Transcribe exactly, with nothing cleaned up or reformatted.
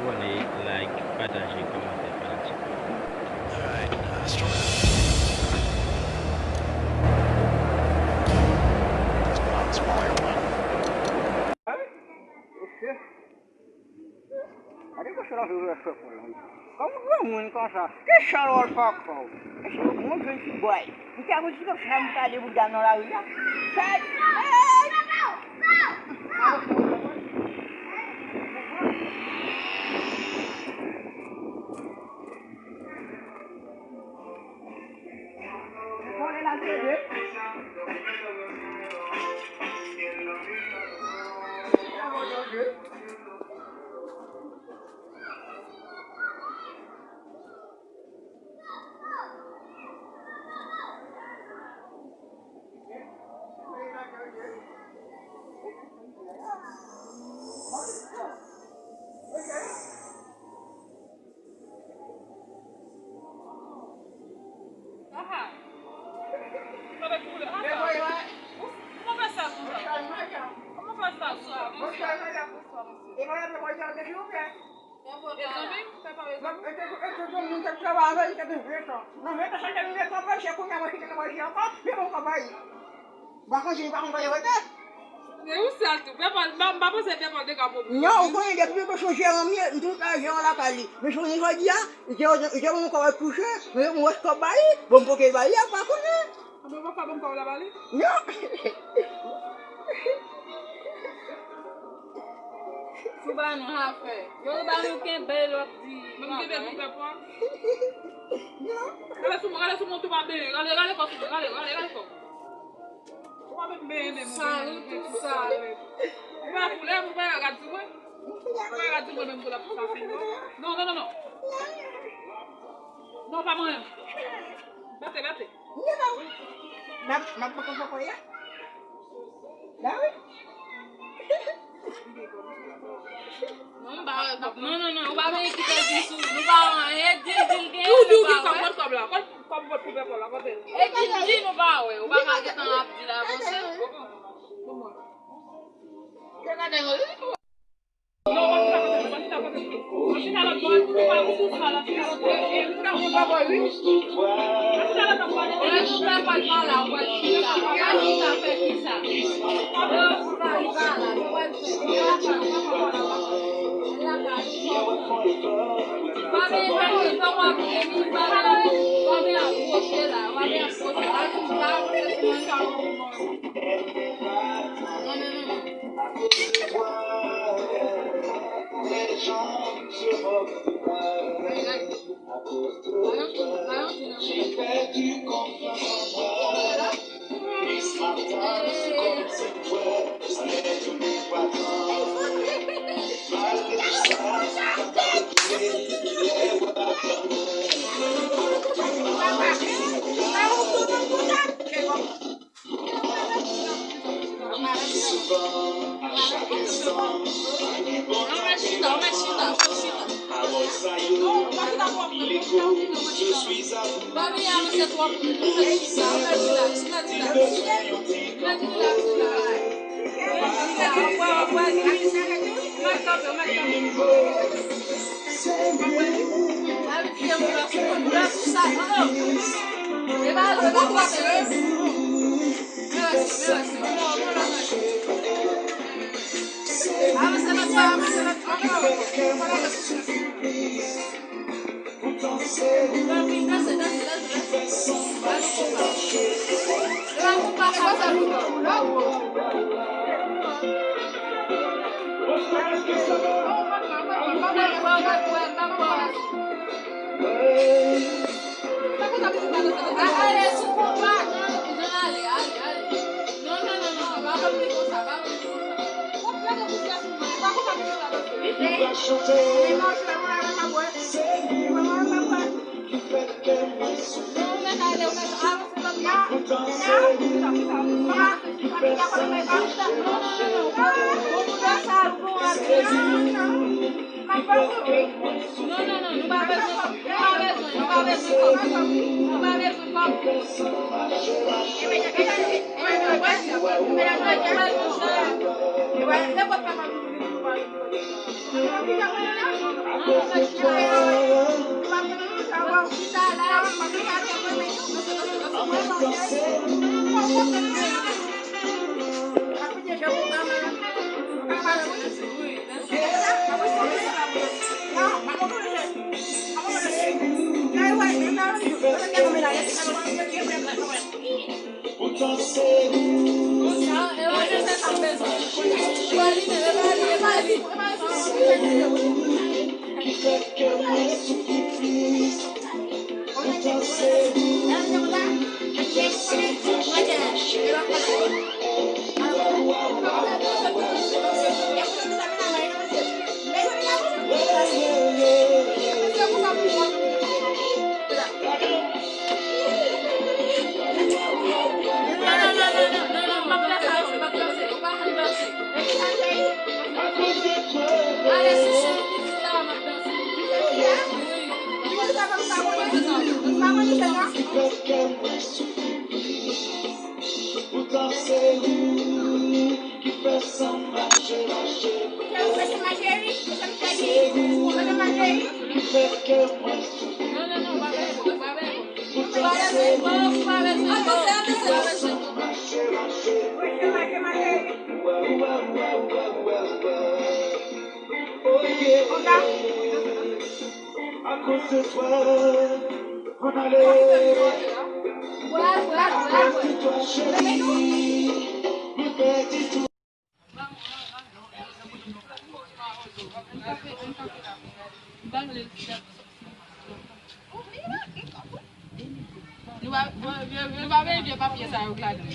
Abòne, like, pataje, kòmante, fanatik. Gade kochon nan fè fè pou l. Kòm granmoun konsa, ki chalòl pa kò w. Mesye, mwen jwenn ti bòy. Li te ap di konsa, m pale pou dam nan lari a. Fèt! Fèt! Aha. Kòman fè sa konsa? Kòman fè sa konsa? Bonswa, bonswa, mesye. Mezanmi, fè pa mezanmi. E ou sèl tou. Pèpòl, m pa, m pa panse pèpòl te ka pwodui. Non, ou konnen depi ke se jeran m ye, m tout la jeran lakay li. Men jounen jodi a, li te, li te ban m kòb kouche, men m wè kòb ba li, bon, m pote ba li, a pa konnen. Anben, ou pa ka ban m kòb la ba li? Non. Si w ba nou afè. Yo ba nou kenbe l, w ap di. Mwen m kenbe l pou pèpòl. Gade sou mwen, gade sou mwen, tou pa benyen. Gade, gade kò sou mwen, gade, gade, gade kò. Ou pa menm benyen menm. Sal, ou tou sal. Ou pa koulè, ou pa gad sou mwen. Ou pa gad sou mwen menm tou la pou sa fini. Non, non, non, non. Non, pa mwen menm. Bate, bate. M ap, m ap poko poko ya. Ba wi. Non, m pa wè kòb. Non, non, non, ou pa vin kite di sou. Nou pa wè anyen. Di l, di l gen, nou pa wè. Kòb, kòb la. Kòb, kòb vòt pou pèpòl la, kote l? E di l, di nou pa wè. Ou pa ka gentan ap di l avanse. Bon, bon. Te gade yo, wi. Non, pa chita kote m, pa chita kote m. Pa chita lòt bò, ou pa, ou sou sa la, chita lòt bò. E, ou ka, ou pa bò, wi. Pa chita lòt bò, pa chita lòt bò. Lè nou fè kòl pa la, ou wè chita. Pa chita fè kisa? Ou pa, ou pa la, ou wè chita. Pa vin, pa vin, pa w ap vini, pa vin, pa vin apwoche la, pa vin apwoche la. Non, non, non, non. Non, non, non, nou pa bezwen, nou pa bezwen, nou pa bezwen kòb. Nou pa bezwen kòb. Nou pa, nou, nou pa mete vye papye sa yo ladan.